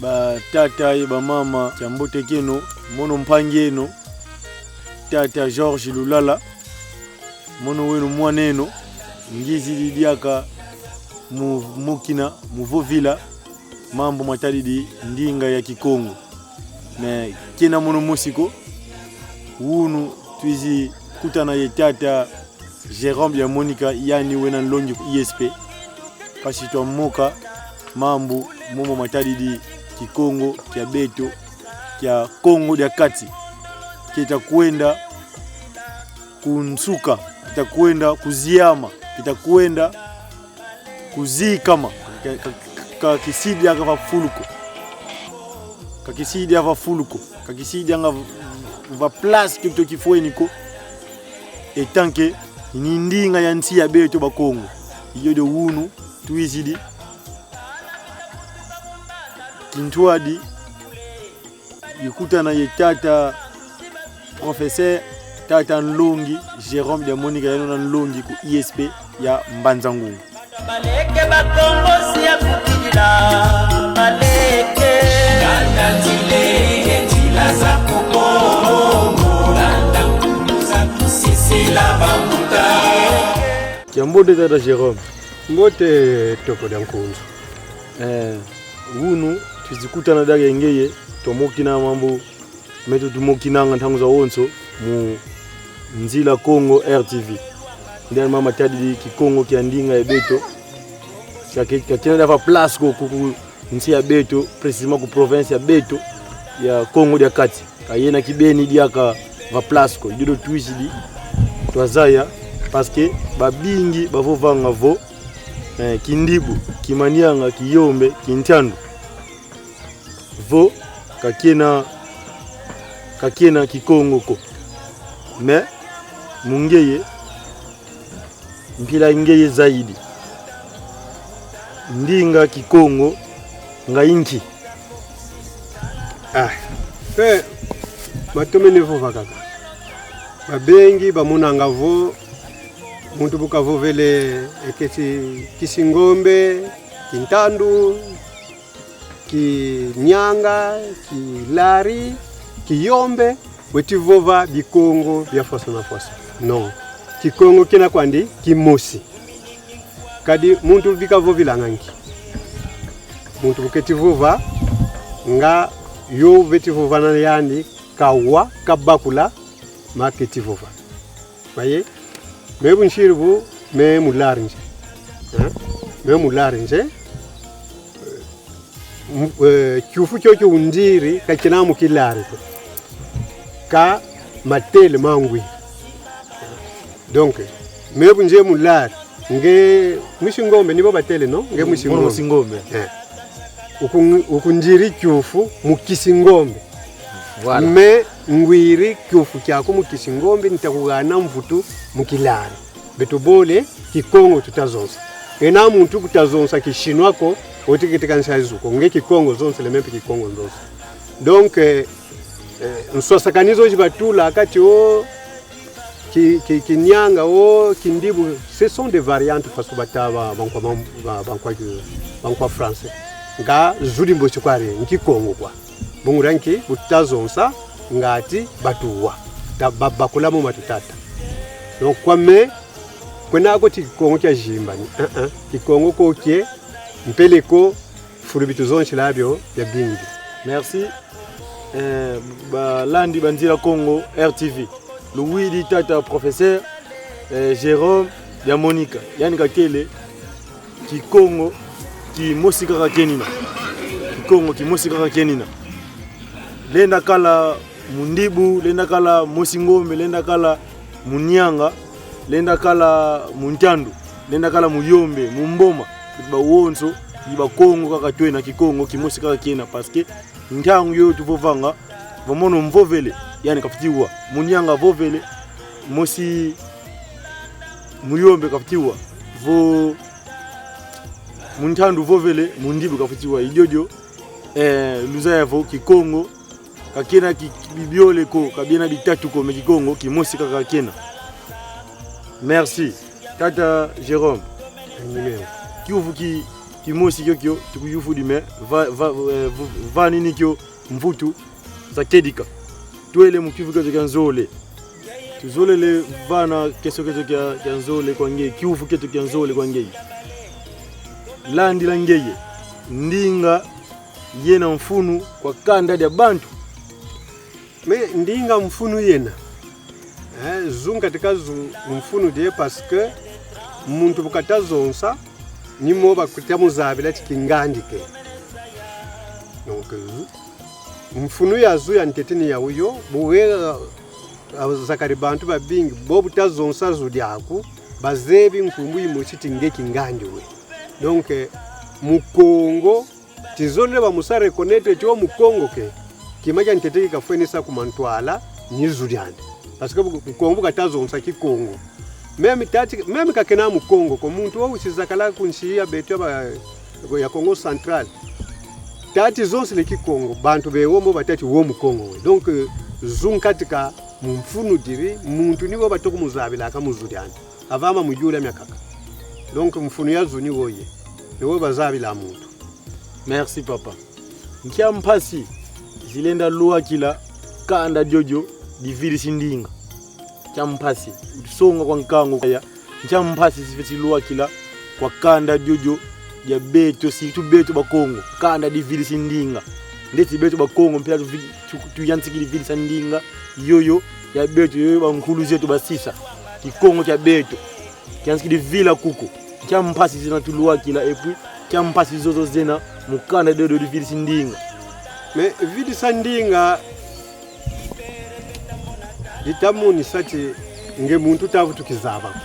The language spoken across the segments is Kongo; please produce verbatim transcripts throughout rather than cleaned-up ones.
Batata ye bamama, kiambote kieno, mono mpangi eno, tata Georges Lulala, mono weno mwana eno, ngizidi diaka mu mokina, mu vovila mambu matadidi ndinga ya Kikongo. Mais kiena mono mosi ko, wunu twizi kutana ye tata Jérôme Diamonika, yandi wena nlongi ku I S P, mpasi twamoka mambu momo matadidi Kikongo kia beto kia Kongo dia Kati, kita kwenda ku nsuka, kita kwenda ku ziama, kita kwenda ku zikama. Ka, ka, ka kisidi diaka va fulu ko. Ka kisidi diaka va fulu ko. Ka kisidi diaka va place kito kifweni ko. Etanke ni ndinga ya nsi ya beto Bakongo. I diodio wunu twizidi kintwadi, ikutana ye tata professeur, tata nlongi Jérôme Diamonika, yandi wena nlongi ku I S P ya Mbanza-Ngungu. Baleke bakombosi ya kukila, baleke. Landa nzila, nzila za kukombola, landa nkuza kusisila bambuta. Kiambote tata Jérôme. Mbote toko dia nkunzu. Eh, wunu twizi kutana diaka ye ngeye, twamokina mambu meto tumokinanga ntangu zawonso mu Nzila Kongo R T V. Nde mambu matadidi Kikongo kia ndinga ya beto, kia ke-, kia kiena diaka va place ko ku, ku nsi ya beto, précisément ku province ya beto ya Kongo dia Kati. Ka yena kibeni diaka va place ko. I diodio twizidi twazaya, parce que babingi bavovanga vo, eh, Kindibu, Kimanianga, Kiyombe, Kintiandu, vo ka kiena, ka kiena Kikongo ko. Mais mu ngeye, mpila ngeye zaidi, ndinga Kikongo nga i nki? Ah, mpe matomene vova kaka. Babengi bamonanga vo muntu bu kavovele eketi Kisingombe, Kintandu, Kinianga, Kilari, Kiyombe, weti vova Bikongo bia faso na faso. Non. Kikongo kiena kwandi kimosi. Kadi muntu bi kavovilanga nki? Muntu bu keti vova, nga yo beti vova na yandi, kawa, kabakula ma keti vova. Maye, me bu nsiri bu, me Mulari nze. Hein? Me Mulari nze. M-, eh, kiufu kiokio undiri, ka kiena mu Kilari ko. Ka matele ma ngwiri. Donc, me bu nze Mulari, nge mwisi Ngombe, ni bo batele, non? Nge mwisi Ngombe. Mono mwisi Ngombe. Eh. Uku-, ukundiri kiufu mu Kisingombe. Voilà. Me ngwiri kiufu kiaku mu Kisingombe, nta kugana mvutu mu Kilari. Beto bole, Kikongo tuta zonza. Ena muntu kuta zonza Kishinwa ko, oti kete kansi azuko. Nge Kikongo zonzele, me mpe Kikongo nzonza. Donc, eh, eh, nswasakani zo zi batula kati o Ki-, Ki-, Kinianga o Kindibu, ce sont des variantes faso bata ba, bankwa mam-, ba, bankwa ki-, bankwa français. Nga zudi mbosi kwa re, nki Kongo kwa. Bungu dia nki, bu tuta zonza, ngati batuwa. Ta ba-, bakula mo matutata. Donc, kwa me, kwena ko ti Kikongo kia zimbani. Uh-uh. Kikongo ko kie, mpeleko, fulu bi tuzonzela bio, bia bingi. Merci. Eh, balandi ba Nzila Kongo R T V. Luwidi tata professeur, eh, Jérôme Diamonika. Yandi kakele, Kikongo kimosi kaka kenina. Kikongo kimosi kaka kenina. Lenda kala Mundibu, lenda kala Mosi Ngombe, lenda kala Munianga, lenda kala Muntandu, lenda kala Muyombe, Mumboma. Bawonso i Bakongo kaka twena, Kikongo kimosi kaka kiena, parce que ntangu yo tuvovanga, vo mono mvovele, yandi kafweti wa. Munianga vovele, mosi Muyombe kafweti wa. Vo Muntandu vovele, Mundibu kafweti wa. I diodio, eh, luzaya vo Kikongo Ka kena ki, ki bibiole ko, ka biena bitatu ko, mais Kikongo kimosi kaka kena. Merci. Tata Jérôme. Amen. Kiuvu ki, kimosi kiokio, tukuyuvudi, mais va, va, eh, va, va nini kio mvutu za kedika. Twele mu kiuvu kieto kia nzole. Tuzolele vana keso kieto kia, kia nzole kwa ngeye, kiuvu kieto kia nzole kwa ngeye. Landila ngeye, ndinga yena mfunu kwa kanda dia bantu. Mais ndinga mfunu yena. Eh, zu nkatika zu mfunu die, parce que muntu bu kata zonza, ni mo bakita muzabila ti kingandi ke. Donc, zu, mfunu ya zu ya ntete ni yawu yo, bu wela, ah, zakadi bantu babingi, bo bu ta zonza zu diaku, bazebi nkumbu yimosi ti nge kingandi we. Donc, eh, Mukongo, tizolele ba mu sa reconnaître ti wo Mukongo ke. Kima kia ntete ki kafweni sa ku mantwala, ni zu diandi. Parce que bu-, Mukongo bu kata zonza Kikongo. Même tati, même ka kena Mukongo ko, muntu wo wizi zakala ku nsi ya beto ya ba, ya Kongo Central. Tati zonzele Kikongo, bantu be wo mo batati wo Mukongo we. Donc, euh, zu nkatika mu mfunu diri, muntu ni wo batoku muzabilaka mu zu diandi. Avant ma muyula miakaka. Donc, mfunu ya zu ni wo ye. Ni wo bazabila muntu. Merci, papa. Nkia mpasi zilenda lwakila kanda diodio dividisi ndinga? Nkia mpasi? Songa kwa nkangu kaya. Nkia mpasi zifeti lwakila kwa kanda diodio dia beto, surtout beto Bakongo? Kanda dividisi ndinga. Ndeti beto Bakongo, mpila tuvi-, tu-, tuyantikidi vidisa ndinga yoyo ya beto, yoyo bankulu zeto basisa. Kikongo kia beto kiyantikidi vila kuku. Nkia mpasi zena tulwakila, et puis nkia mpasi zozo zena mu kanda diodio dividisi ndinga? Mais vidisa ndinga, dita monisa ti nge muntu ta vutu kizaba ko.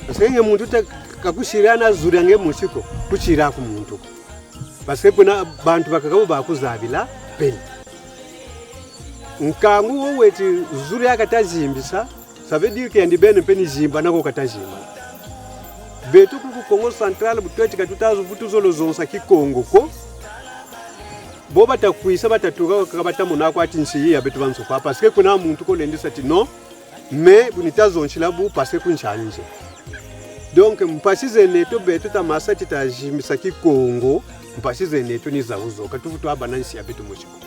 Parce que nge muntu ta, ka kusila na zu dia nge mosi ko, kusila ku muntu ko. Parce que kuna bantu bakaka bo bakuzabila pele. Nkangu wo weti zu dia kata zimbisa, ça veut dire que yandi beni mpe ni zimbana ko kata zimbana. Beto kuku Kongo Central, bu tweti ka tuta zu-, vutu zolo zonza Kikongo ko, bo bata kwisa, bata tuka, ka bata mona kwa ti nsi ya beto banso kwa. Parce que kuna muntu ko lendisa ti non, mais bu nita zonzila bu, parce que ku nsi ani nze. Donc, mpasi zena eto beto ta masa ti ta zimbisa Kikongo, mpasi zena eto ni zawu zo. Ka tuvutu bana nsi ya beto mosi ko.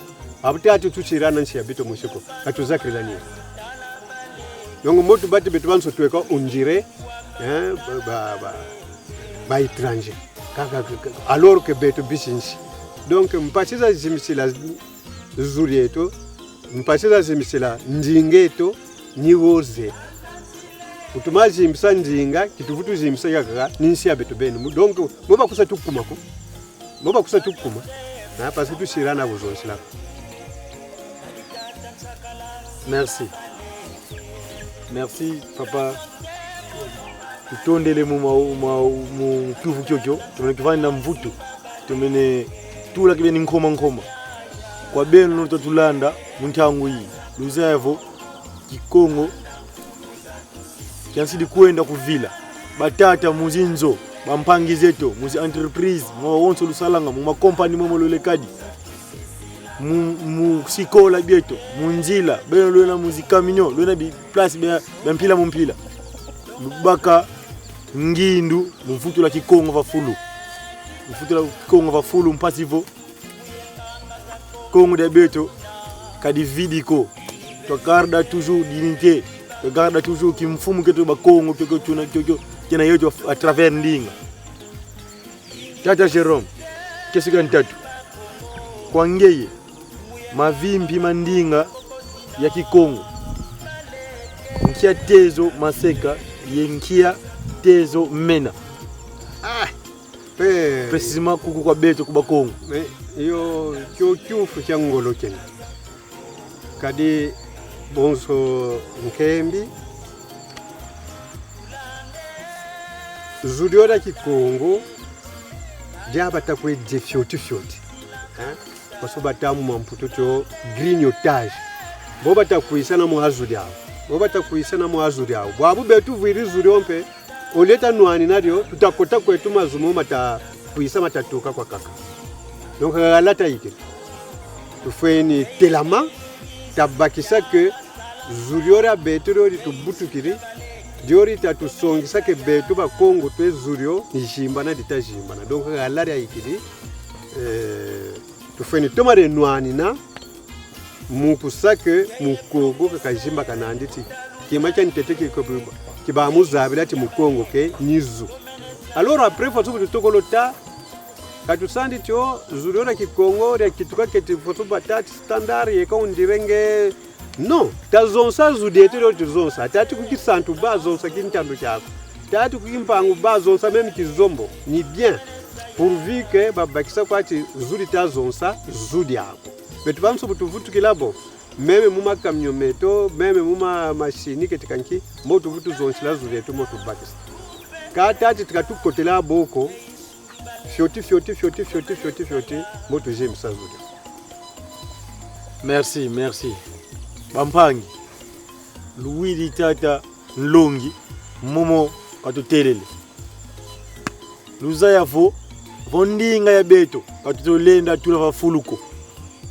Abu tatu tusilana nsi ya beto mosi ko. Ka tuzakila ni. Donc, muntu bati beto banso tweka, on dirait, hein, ba, ba, ba, ba étrangers. Ka, ka, ka, ka, alors que beto bisi nsi. Donc, mpasi za zimbisila zu dieto, mpasi za zimbisila ndinga eto, ni wo ze. Bu tuma zimbisa ndinga, ki tuvutu zimbisa ya kaka, ni nsi ya beto beni. Mu-, donc, mo bakwiza tukuma ko. Mo bakwiza tukuma. Na, parce que tusilana kuzonzila. Merci. Merci, papa. Tutondele mu ma-, ma-, mu kiuvu kiokio. Tumene kivani na mvutu. Tumene tula kibeni nkoma nkoma. Kwa beno lutwa tulanda mu ntangu yi, luzaya vo Kikongo kiyantikidi kwenda kuvila. Batata mu zinzo, bampangi zeto, mu zi entreprise, mu wonso lusalanga, mu ma compagnie momo lwelekadi, mu, mu sikola bieto, mu nzila, beno lwena mu zi camion, lwena bi place bia, bia mpila mu mpila. Lubaka ngindu mu vutula Kikongo va fulu. Mu vutula Kikongo va fulu, mpasi vo Kongo dia beto ka dividi ko. Twa garda toujours dignité. Twa garda toujours kimfumu kieto Bakongo, kio, kio, tuna, kio, kio, kiena yeto à travers ndinga. Tata Jérôme, keso kia ntatu. Kwa ngeye, mavimpi ma ndinga ya Kikongo, nkia tezo maseka ye nkia tezo mena? Ah, pe. Précisément kuku kwa beto ku Bakongo. Mais, yo, kio kiuvu kia ngolo kiena. Kadi bonso nkembi, zu dio dia Kikongo, dia bata kwe dia fioti fioti. Hein? Parce que bata mu mamputu tio grignotage. Bo bata kwisa na mwa zu diau. Bo bata kwisa na mwa zu diau. Bwabu beto vwidi zu dio mpe, au lieu ta nwanina dio, tuta kota kweto mazu mo mata kwisa, mata tuka kwa kaka. Donc, galata ikele. tufweni telama, tabakisa que zu dio dia beto dio ditubutukidi, dio dita tusongisa que beto Bakongo twe zu dio dizimbana, dita zimbana. Donc, hala diayikidi, eh, tufweni toma dia nwanina, mu kusa que mu Kongo kaka zimbakana nandi ti kima kia ntete ki, ki, ki bamuzabila ti mu Kongo ke ni zu. Alors après, faut que tutokolo ta, ka tusa nandi ti o, zu dio dia Kikongo dia kituka keti, faut que bata ti standard yeka, on dirait nge. Non, tazonsa zu dieto dio tuzonsa. Tala ti ku Kisantu ba zonsa Kintandu kiaku. Tala ti ku Kimpangu ba zonsa même Kizombo. Ni bien. Pourvu que babakisa kwa ti zu dita zonsa, zu diaku. Beto banso bu tuvutukila bo, même mu ma camion meto, même mu ma machine keti kanki, mbo tuvutu zonzila zu dieto, mbo tubakisa. Ka tala ti ka tukotela bo ko, fioti, fioti, fioti, fioti, fioti, fioti, mbo tuzimbisa zu dieto. Merci, merci. Bampangi, luwidi tata nlongi, momo katutelele. Luzaya vo, vo ndinga ya beto, ka tutolenda tula va fulu ko.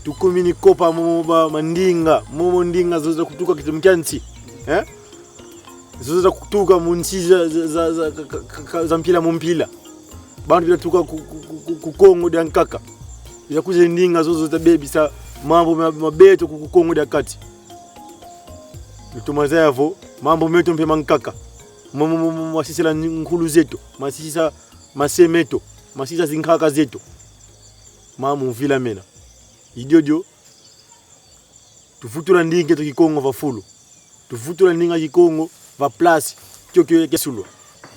Tukumini kopa momo ba mandinga, momo ndinga zozo za kutuka kiti mu kia nsi. Eh? Zozo za kutuka mu nsi za, za, za, za, ka- ka- ka- za mpila mu mpila. Bantu bita tuka ku, ku, ku, ku, ku Kongo dia nkaka. Bita kwiza ndinga zozo za bebisa mambu ma, ma beto ku, ku Kongo dia kati. Lutoma zaya vo, mambu meto mpe mankaka. Mo, mo, mo, mo, masisila nkulu zeto, masisa mase meto, masisa zinkaka zeto. Mama, mu vila mena. I diodio, tuvutula ndinga eto Kikongo va fulu. Tuvutula ndinga Kikongo va place kiokio kia sulwa.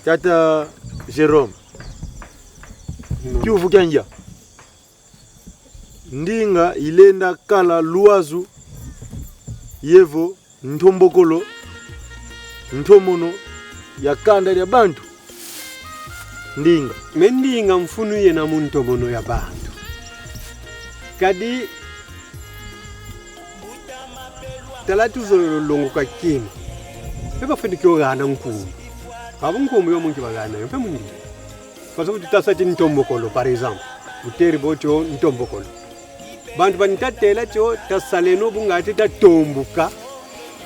Tata Jérôme, kiuvu kia ndia. Ndinga ilenda kala lwazu ye vo ntombokolo, ntomono ya kanda dia bantu. Ndinga. Mais ndinga mfunu yena mu ntomono ya bantu. Kadi tala tuzolele longoka kima. Mpe bafweni kio gana nkumbu. Babu nkumbu yo mu nki bagana yo, mpe mu ndinga. Parce que tuta sa ti ntombokolo, par exemple. Uteri bo ti o ntombokolo. Bantu bani ta tela ti o tasaleno bu nga ti tatombuka.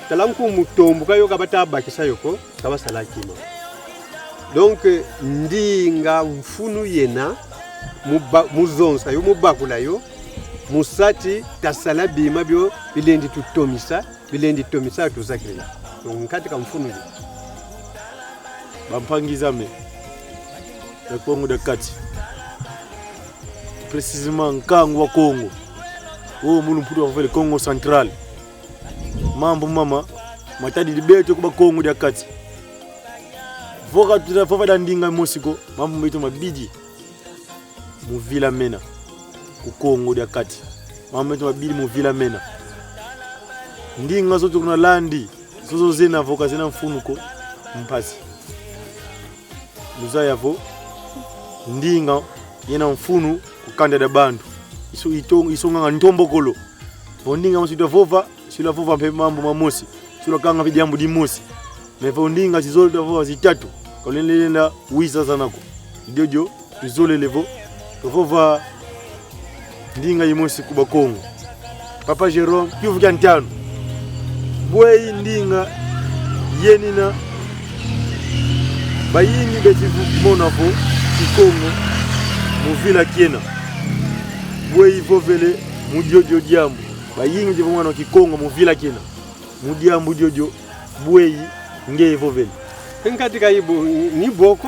Tala nkumbu tombuka yo ka bata bakisa yo ko, ka basala kima. Donc, ndinga mfunu yena, mu ba- mu zonza yo, mu bakula yo, mu sa ti tasala bima bio bilendi tutomisa, bilendi tomisa tuzakila. Donc, nkatika mfunu yo. Bampangi zame ya Kongo dia Kati, précisément nkangu wa Kongo, o mu lumputu bavovele Kongo Central. Mambu mama matadidi beto ku Bakongo dia Kati. Vo ka tuta vova dia ndinga mosi ko, mambu meto mabidi mu vila mena. Ku Kongo dia Kati, mambu meto mabidi mu vila mena. Ndinga zozo tuna landi, zozo zena vo ka zena mfunu ko, mpasi. Luzaya vo ndinga yena mfunu ku kanda dia bantu. Iso ito- isonganga ntombokolo. Vo ndinga mosi tuta vova, si lwa vova mpe mambu mamosi, si lwa kanga mpe diambu dimosi. Mais vo ndinga zizole tuta vova zitatu, ka lulenda wiza zana ko. I diodio tuzolele vo tuvova ndinga yimosi ku Bakongo. Papa Jérôme, kiuvu kia ntanu. Bweyi ndinga yenina bayingi beti vu- mona vo Kikongo mu vila kiena? Bweyi vovele mu diodio diambu? Bayingi beti mona Kikongo mu vila kiena. Mu diambu diodio, bweyi nge vovele? Nkatika ibo ni bo ko,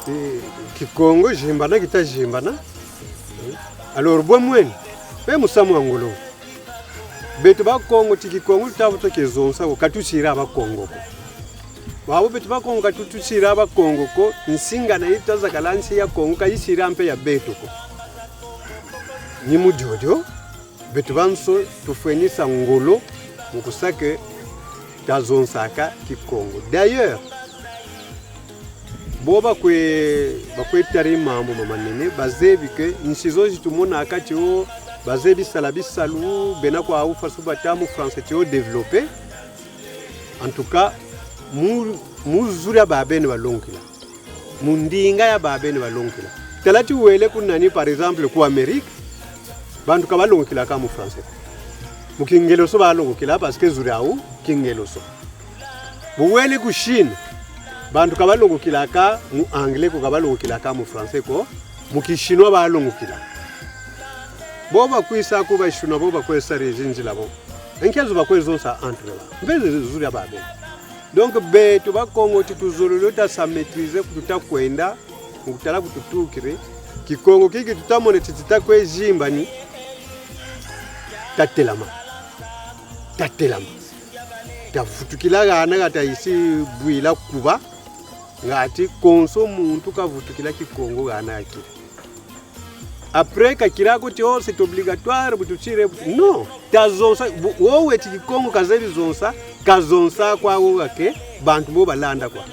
eh, Kikongo zimbana kita zimbana. Alors, bwe mwene, mpe musamu wa ngolo. Beto Bakongo ti Kikongo tuta vutu kizonza ko, ka tusira Bakongo ko. Babo beto Bakongo ka tu- tusira Bakongo ko, nsi ngana yi tazakala nsi ya Kongo, ka yisira mpe ya beto ko. Ni mu diodio, beto banso tufweni sa ngolo mu kusa que tazonzaka Kikongo. D'ailleurs, bo bakwe, bakwe tari mambu ma manene, bazebi que nsi zozo tumonaka ti o, bazebi sala bisalu, bena kwau faso bata mu français ti o développé. En tout cas, mu, mu zu dia babene balongila. Mu ndinga ya babene balongila. Tala ti wele ku nani, par exemple, ku Amérique, Bantu ka balongokilaka mu français. Mu kingelezo balongokila, parce que zu diau kingelezo. Bu wele ku Chine, bantu ka balongokilaka mu anglais ko, ka balongokilaka mu français ko, mu ki chinois balongokila. Bo bakwisa ku ba chinois, bo bakwe sari zinzila bo. E nkia zu bakwe zonza entre ba? Mpe zu dia babe. Donc beto Bakongo ti tuzololo ta sa maîtriser ku tuta kwenda, ku tala ku tutukiri. Kikongo kiki tuta mona ti tuta kwe zimbani. Ta telama. Ta telama. Ta vutukila gana ga ta isi bwila kuba. Ngati konso muntu ka vutukila Kikongo gana akiri. Après, ka kira ko ti, oh, c'est obligatoire, bu tutire, bu tu-, non. Ta zonza, bu-, wo weti Kikongo ka zebi zonza, ka zonza kwa wo ga ke, bantu bo balanda kwa.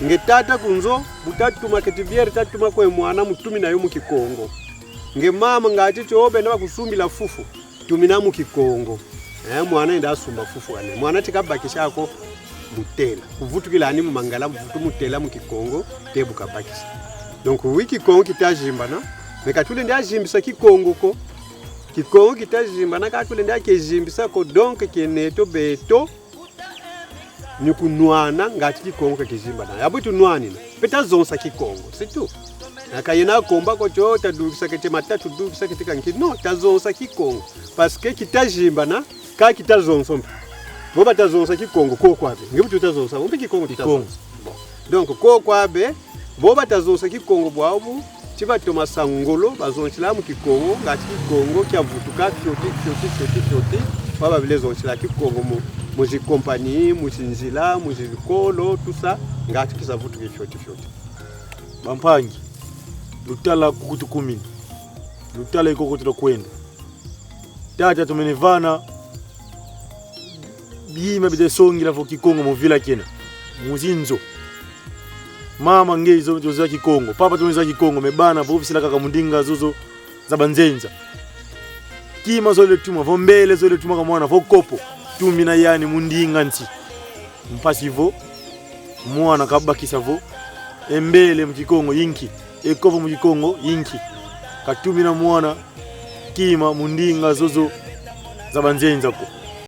Nge tata ku nzo, bu ta tuma keti bière, ta tuma kwe mwana, mu tumina yo mu Kikongo. Nge mama ngati ti, oh, bena bakusumbila fufu. Tumina mu Kikongo. Eh, mwana yenda sumba fufu ane. Mwana ti kabakisa ko mu tela. Kuvutukila ani mu Mangala, vutu mu tela mu Kikongo, te bu kabakisa. Donc, oui, Kikongo kita zimbana, mais ka tulendi zimbisa Kikongo ko. Kikongo kita zimbana, ka tulendi ke zimbisa ko, donc, ke neto beto, ni kunwana ngati Kikongo ka kizimbana. Ya bu tunwanina. Mpe ta zonza Kikongo, c'est tout. Na ka yena komba ko ti, oh, ta dukisa keti matatu, dukisa keti kanki. Non, ta zonza Kikongo. Parce que kita zimbana, ka kita zonza mpe. Bo bata zonza Kikongo, ko kwa be. Nge bu tuta zonza, mpe Kikongo tuta Kikongo. Zonza. Bon. Donc, ko kwa be, bo bata zonza Kikongo bwabu, ti batoma sa ngolo, bazonzila mu Kikongo, ngati Kikongo kia vutuka fioti, fioti, fioti, fioti, ba babile zonzila Kikongo mu, mu zi compagnie, mu zi nzila, mu zi bikolo, tout ça, ngati kisa vutuka fioti, fioti. Bampangi, lutala kuku tukumini. Lutala ikoko tula kwenda. Tata tumene vana bima bita songila vo Kikongo mu vila kena. Mu zinzo. Mama nge izo zozo za Kikongo. Papa tumene za Kikongo. Mais bana vo visila kaka mu ndinga zozo za banzenza. Kima zole tuma, vo mbele zole tuma kwa mwana, vo kopo. Tumina yani mu ndinga nsi. Mpasi vo, mwana kabakisa vo, e mbele mu Kikongo i nki, e kopo mu Kikongo i nki. Ka tumina mwana kima mu ndinga zozo za banzenza ko.